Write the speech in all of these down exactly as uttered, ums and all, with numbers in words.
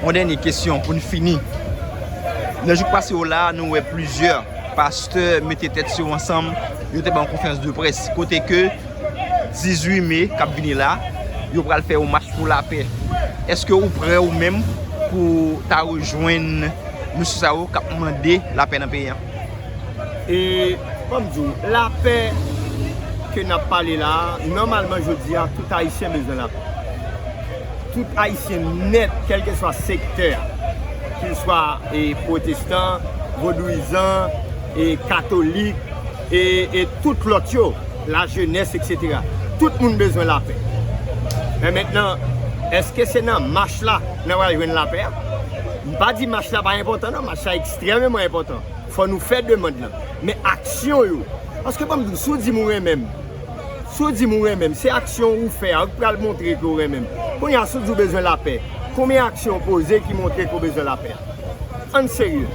Yon dènye kesyon pou n fini. Nan jou k pase yo la, nou wè plizyè pastè mete tèt yo ansanm, yo te bay yon konferans de près kote ke dizuit me k ap vini la, yo pral fè yon mach pou lapè. Èske ou prè ou menm pou ta rejwenn mesye sa yo k ap mande lapè nan peyi a? E, ban m di w, lapè ke n ap pale la a, nòmalman jodi a, tout Ayisyen bezwen lapè. Tout Ayisyen nèt, kèlkeswa sektè, kilswa, e, pwotestan, vodouyizan, e, katolik, e, e tout lòt yo, lajenès, etsetera. Tout moun bezwen lapè. Men mentnan, èske se nan mach la n a pral jwenn lapè a? M pa di mach la pa enpòtan, non, mach la ekstrèmeman enpòtan. Fò nou fè demann lan. Men aksyon yo. Paske ban m di w, si w di m ou renmen m, si w di m ou renmen m, se aksyon ou fè a ki pral montre ke w renmen m. Kounye a, si w di w bezwen lapè, konbyen aksyon w poze ki montre ke w bezwen lapè a? Ann serye.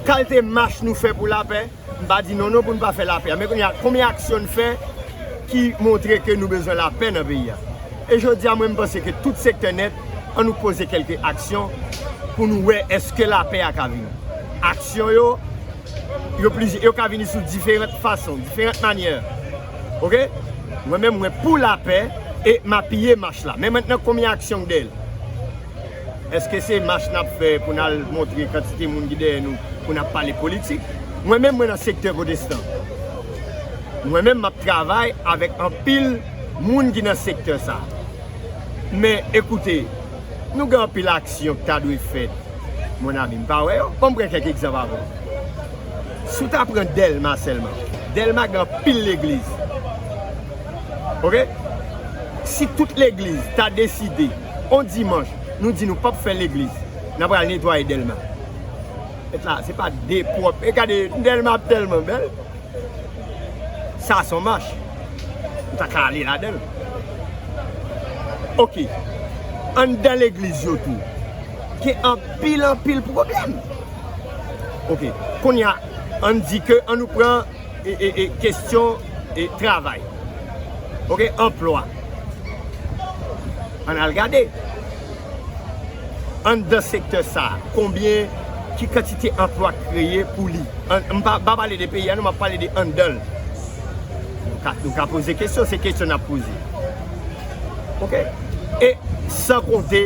Kalte mach nou fè pou lapè, m pa di non non pou n pa fè lapè a. Men kounye a, konbyen aksyon n fè ki montre ke nou bezwen lapè nan peyi a? E jodi a, mwen, m panse ke tout sektè nèt, ann nou poze kèlke aksyon pou nou wè èske lapè a ka vini. Aksyon yo, yo plizyè, yo ka vini sou diferan fason, diferan manyè. Oke? Mwen menm, mwen pou lapè e m apiye mach la. Men mentnan, konbyen aksyon k dèyè l? Èske se mach n ap fè pou n al montre kantite moun ki dèyè nou pou n ap pale politik? Mwen menm, mwen nan sektè pwotestan. Mwen menm, m ap travay avèk anpil moun ki nan sektè sa a. Men, ekoute, nou gen anpil aksyon ki ta dwe fèt. Mon ami, m pa wè yo. Ban m pran kèk egzanp avè w. Si w ta pran Dèlma sèlman, Dèlma gen anpil legliz. Oke? Si tout legliz ta deside, on dimanch, nou di nou p ap fè legliz, n a pral netwaye Dèlma. Mèt la, se pa de pwòp. E gade, Dèlma ap tèlman bèl. Sa se yon mach. Ou ta ka ale ladan l. Oke. Anndan legliz yo tou, gen anpil, anpil pwoblèm. Oke. Kounye a, ann di ke, ann nou pran, e, e, e, kesyon, e, travay. Oke, anplwa. Ann al gade. Anndan sektè sa a, konbyen, ki kantite anplwa k kreye pou li? An, m pa, pa pale de peyi a, non, m ap pale de anndan l. Nou ka, nou ka poze kesyon, se kesyon n ap poze. Oke? E san konte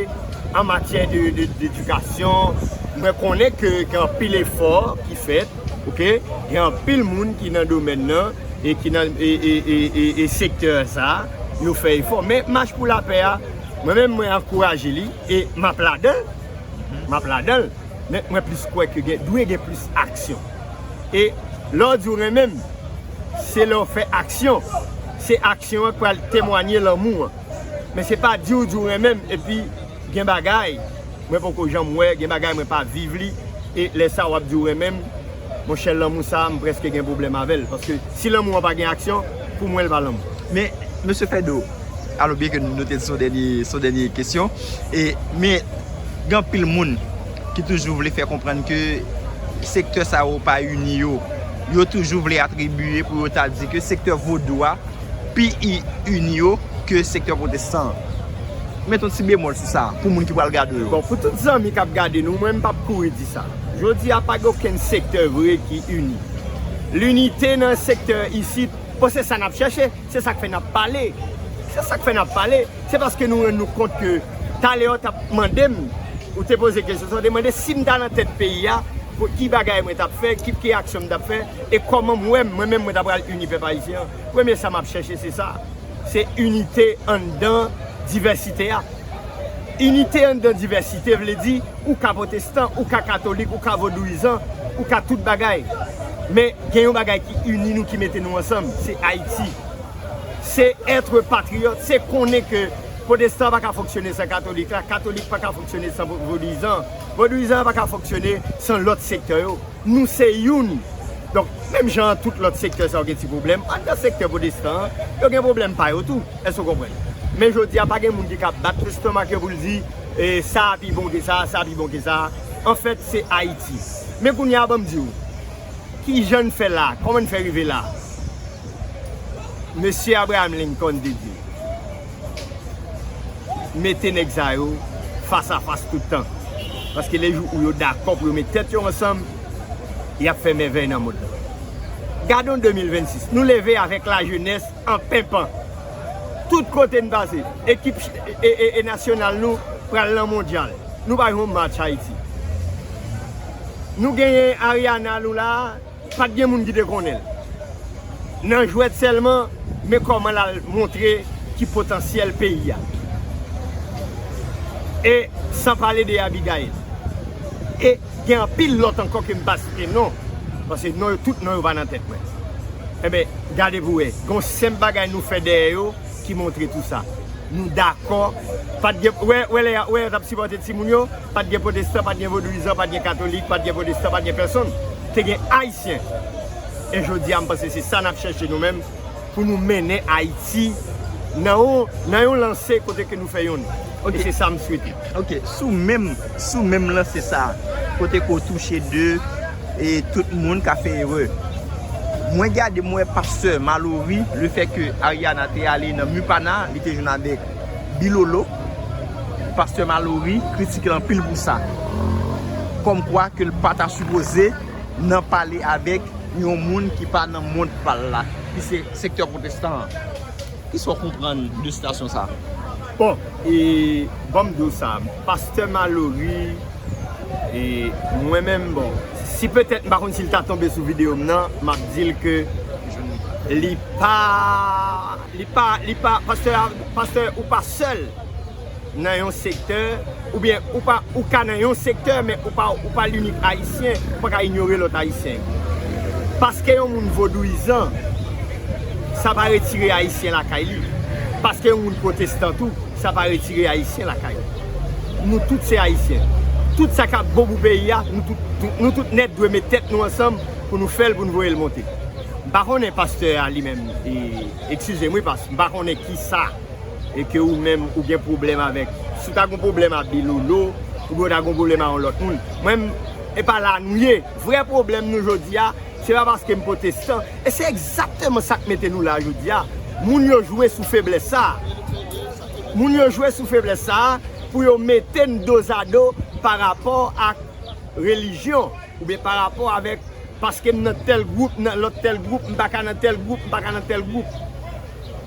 an matyè de, de, dedikasyon, mwen konnen ke gen anpil efò ki fèt, oke? Gen anpil moun ki nan domèn nan e ki nan, e, e, e, e, e sektè sa a, yo fè efò. Men mach pou lapè a, mwen menm, mwen ankouraje li e m ap ladan l. M ap ladan l. Men mwen plis kwè ke gen, dwe gen plis aksyon. E lè w di w renmen m, se lè w fè aksyon. Se aksyon an k pral temwanye lanmou an. Men se pa di w di w renmen m, epi gen bagay mwen poko janm wè, gen bagay mwen pa viv li, e lè sa w ap di w renmen m, monchè, lanmou sa a, m prèske gen pwoblèm avè l. Paske si lanmou an pa gen aksyon, pou mwen, l pa lanmou. Men, mesye Fèdo, alò, byen ke nou te di se yon dènye, se yon dènye kesyon, e, men, gen anpil moun ki toujou vle fè konprann ke sektè sa yo pa ini yo. Yo toujou vle atribiye pou yo ta di ke sektè vodou a pi i-, ini yo ke sektè pwotestan an. Met yon ti bemòl sou sa, pou moun ki pral gade yo. Bon, pou tout zanmi k ap gade nou, mwen, m p ap kouri di sa. Jodi a, pa gen okenn sektè vre ki ini. Linite nan sektè isit, bon, se sa n ap chèche, se sa k fè n ap pale. Se sa k fè n ap pale. Se paske nou rann nou kont ke talè w t ap mande m, ou te poze kesyon sa, w te mande si m ta nan tèt peyi a, pou ki bagay mwen t ap fè, ki, ki aksyon m t ap fè, e kòman m wè m, mwen menm, mwen ta pral ini pèp ayisyen an. Premye sa m ap chèche, se sa. Se inite anndan divèsite a. Inite anndan divèsite vle di, ou ka pwotestan, ou ka katolik, ou ka vodouyizan, ou ka tout bagay. Men gen yon bagay ki ini nou, ki mete nou ansanm, se Ayiti. Se èt patriyòt, se konnen ke pwotestan pa ka fonksyone san katolik la, katolik pa ka fonksyone san vo-, vodouyizan, vodouyizan pa ka fonksyone san lòt sektè yo. Nou se youn. Donk, menm jan tout lòt sektè sa yo gen ti pwoblèm, anndan sektè pwotestan an, yo gen pwoblèm pa yo tou. Èske w konprann? Men jodi a, pa gen moun ki ka bat lestomak yo pou l di, e, sa a pi bon ke sa, sa a pi bon ke sa. Anfèt, se Ayiti. Men kounye a, ban m di w, ki jan n fè la? Kòman n fè rive la? Mesye Abraham Lincoln te di, mete nèg sa yo fas a fas tout tan. Paske lejou ou yo dakò pou yo met tèt yo ansanm, y ap fè mèvèy nan mond lan. Gadon de mil vennsis, nou leve avèk lajenès an penpan. Tout kote n pase, ekip e, e, e nasyonal nou pral nan mondyal. Nou pa jwe yon match Ayiti. Nou genyen Ariana nou la, pa t gen moun ki te konnen l. Nan jwèt sèlman, men kòman l al montre ki potansyèl peyi a. E san pale de Abigail. E gen anpil lòt ankò ke m pa site non. Paske non yo, tout non yo pa nan tèt mwen. Enben, gade pou wè. Gon senp bagay nou fè dèyè yo ki montre tou sa. Nou dakò. Pa t gen, wè, wè lè, wè yo t ap sipòte timoun yo, pa t gen pwotestan, pa t gen vodouyizan, pa t gen katolik, pa t gen pwotestan, pa t gen pèsonn. Te gen ayisyen. E jodi a, m panse se sa n ap chèche nou menm, pou nou mennen Ayiti nan yon, nan yon lanse kote ke nou fè yonn. E se sa m swete. Ok, sou menm, sou menm lanse sa, kote ke w touche de, e tout moun ka fè erè. Mwen gade, mwen wè pastè Malory, lefètke Ariana te ale nan Mupana, li te jwenn avèk Bilolo. Pastè Malory kritike l anpil pou sa. Kòmkwa ke l pa ta sipoze nan pale avèk yon moun ki pa nan mond pa l la, ki se sektè pwotestan an. Kisa w konprann de sitasyon sa a? Bon, e, ban m di w sa, pastè Malory, e, mwen menm, bon, si petèt m pa konn si l ta tonbe sou videyo m nan, m ap di l ke li pa, li pa, li pa, pastè, pastè, ou pa sèl nan yon sektè, oubyen ou pa, ou ka nan yon sektè, men ou pa, ou pa linik ayisyen, ou pa ka inyore lòt ayisyen. Paske yon moun vodouyizan, sa pa retire ayisyen lakay li. Paske yon moun pwotestan tou, sa pa retire ayisyen lakay li. Nou tout se ayisyen. Tout sa k ap bon pou peyi a, nou tout, nou tout nèt dwe met tèt nou ansanm pou nou fè l, pou nou voye l monte. M pa konnen pastè a li menm, e, eskize m wi, pas, m pa konnen kisa e ke ou menm ou gen pwoblèm avèk. Si w ta gon pwoblèm a Bilolo, oubyen w ta gon pwoblèm a yon lòt moun. Mwen, m, e pa la nou ye. Vrè pwoblèm nou jodi a, se pa paske m pwotestan. E se egzakteman sa k mete nou la jodi a. Moun yo jwe sou feblès sa a. Moun yo jwe sou feblès sa a pou yo mete n dozado pa rapò ak relijyon, oubyen pa rapò avèk, paske m nan tèl gwoup, nan lòt tèl gwoup, m pa ka nan tèl gwoup, m pa ka nan tèl gwoup.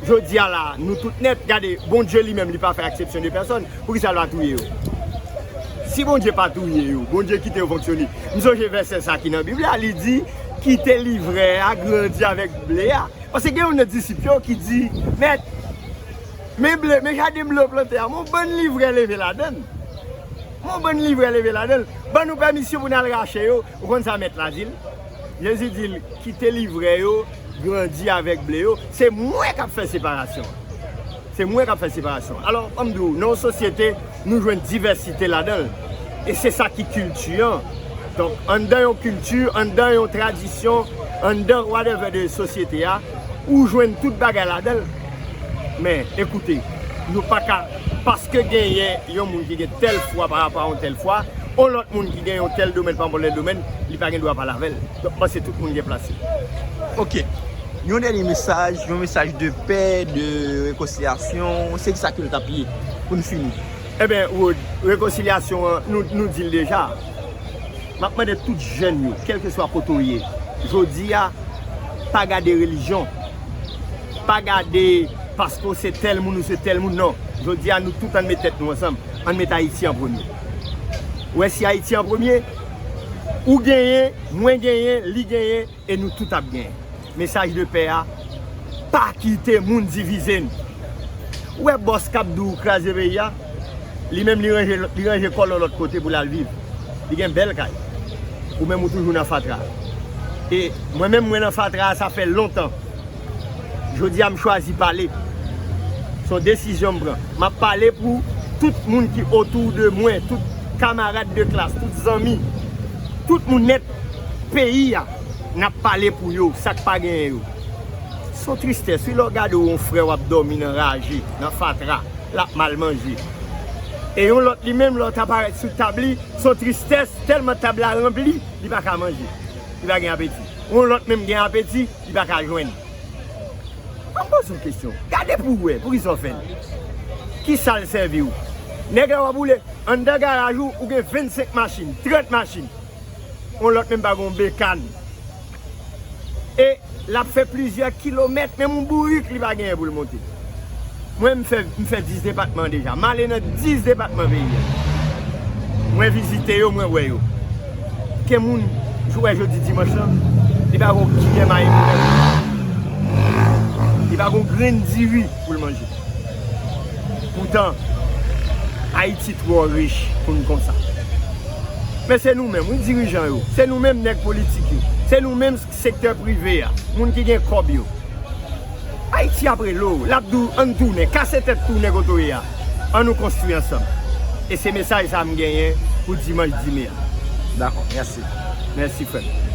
Jodi a la, nou tout nèt, gade, Bondye li menm, li pa fè aksepsyon de pèsòn, poukisa l pa touye yo? Si Bondye pa touye yo, Bondye kite yo fonksyone. M sonje vèsè sa ki nan Bib la, li di, kite livrè a grandi avèk ble a. Paske gen youn nan disip yo ki di, Mèt, men ble, men jaden ble w plante a, men yon bann livrè leve ladan l. Men yon bann livrè leve ladan l. Ban nou pèmisyon pou n al rache yo. Ou konn sa mèt la di l? Jezi di l, kite livrè yo grandi avèk ble yo. Se mwen k ap fè separasyon an. Se mwen k ap fè separasyon an. Alò, ban m di w, nan yon sosyete, nou jwenn divèsite ladan l. E se sa ki kilti an. Donk, anndan yon kilti, anndan yon tradisyon, anndan whatever de sosyete a, ou jwenn tout bagay ladan l. Men, ekoute, nou pa ka, paske genyen yon moun ki gen tèl fwa pa rapò a yon tèl fwa, yon lòt moun ki gen yon tèl domèn pa rapò a yon lòt domèn, li pa gen dwa pale avè l. Donk, m panse tout moun gen plas yo. Ok. Yon dènye mesaj, yon mesaj de pè, de rekonsilyasyon, se kisa ke l t ap ye pou n fini? Eben, Rod, rekonsilyasyon an, nou, nou di l deja. M ap mande tout jèn yo, kèlkeswa kote w ye, jodi a, pa gade relijyon, pa gade paske w se tèl moun, ou se tèl moun, non. Jodi a, nou tout ann met tèt nou ansanm, ann met Ayiti an premye. Ou wè si Ayiti an premye, ou genyen, mwen genyen, li genyen, e nou tout ap genyen. Mesaj de pè a, pa kite moun divize n. Ou wè bòs k ap di w kraze peyi a, li menm li ranje, li ranje kò l yon lòt kote pou l al viv. Li gen bèl kay. Ou menm ou toujou nan fatra. E mwen menm mwen nan fatra a sa fè lontan. Jodi a m chwazi pale. Se yon desizyon m pran. M ap pale pou tout moun ki otou de mwen, tout kamarad de klas, tout zanmi, tout moun nèt peyi a, n ap pale pou yo, sa k pa genyen yo. Se yon tristès, wi, lè w gade w yon frè w ap dòmi nan raje, nan fatra, l ap mal manje. E yon lòt li menm, lè w ta parèt sou tab li, se yon tristès, tèlman tab la ranpli, li pa ka manje. Li pa gen apeti. Yon lòt menm gen apeti, li pa ka jwenn. An poze w kesyon. Gade pou w wè, poukisa w fè l? Kisa l sèvi w? Nèg la w ap woule anndan garaj ou, ou gen vennsenk machin, trant machin. Yon lòt menm pa gen yon bekàn. E l ap fè plizyè kilomèt, menm yon bourik li pa genyen pou l monte. Mwen, m fè, m fè dis depatman deja. M ale nan dis depatman peyi a. Mwen vizite yo, mwen wè yo. Gen moun, jou wè jodi dimanch lan, li pa gen yon kiyè mayi pou l. Li pa gen yon grenn diri pou l manje. Poutan, Ayiti twò rich pou n konsa. Men se nou menm, wi, dirijan yo. Se nou menm, nèg politik yo. Se nou menm, sektè prive a, moun ki gen kòb yo. Ayiti ap rele w, l ap di w, ann tounen, kase tèt tounen kote w ye a. Ann nou konstwi ansanm. E se mesaj sa a m genyen pou dimanch dis me a. Dakò, mèsi. Mèsi, frè m.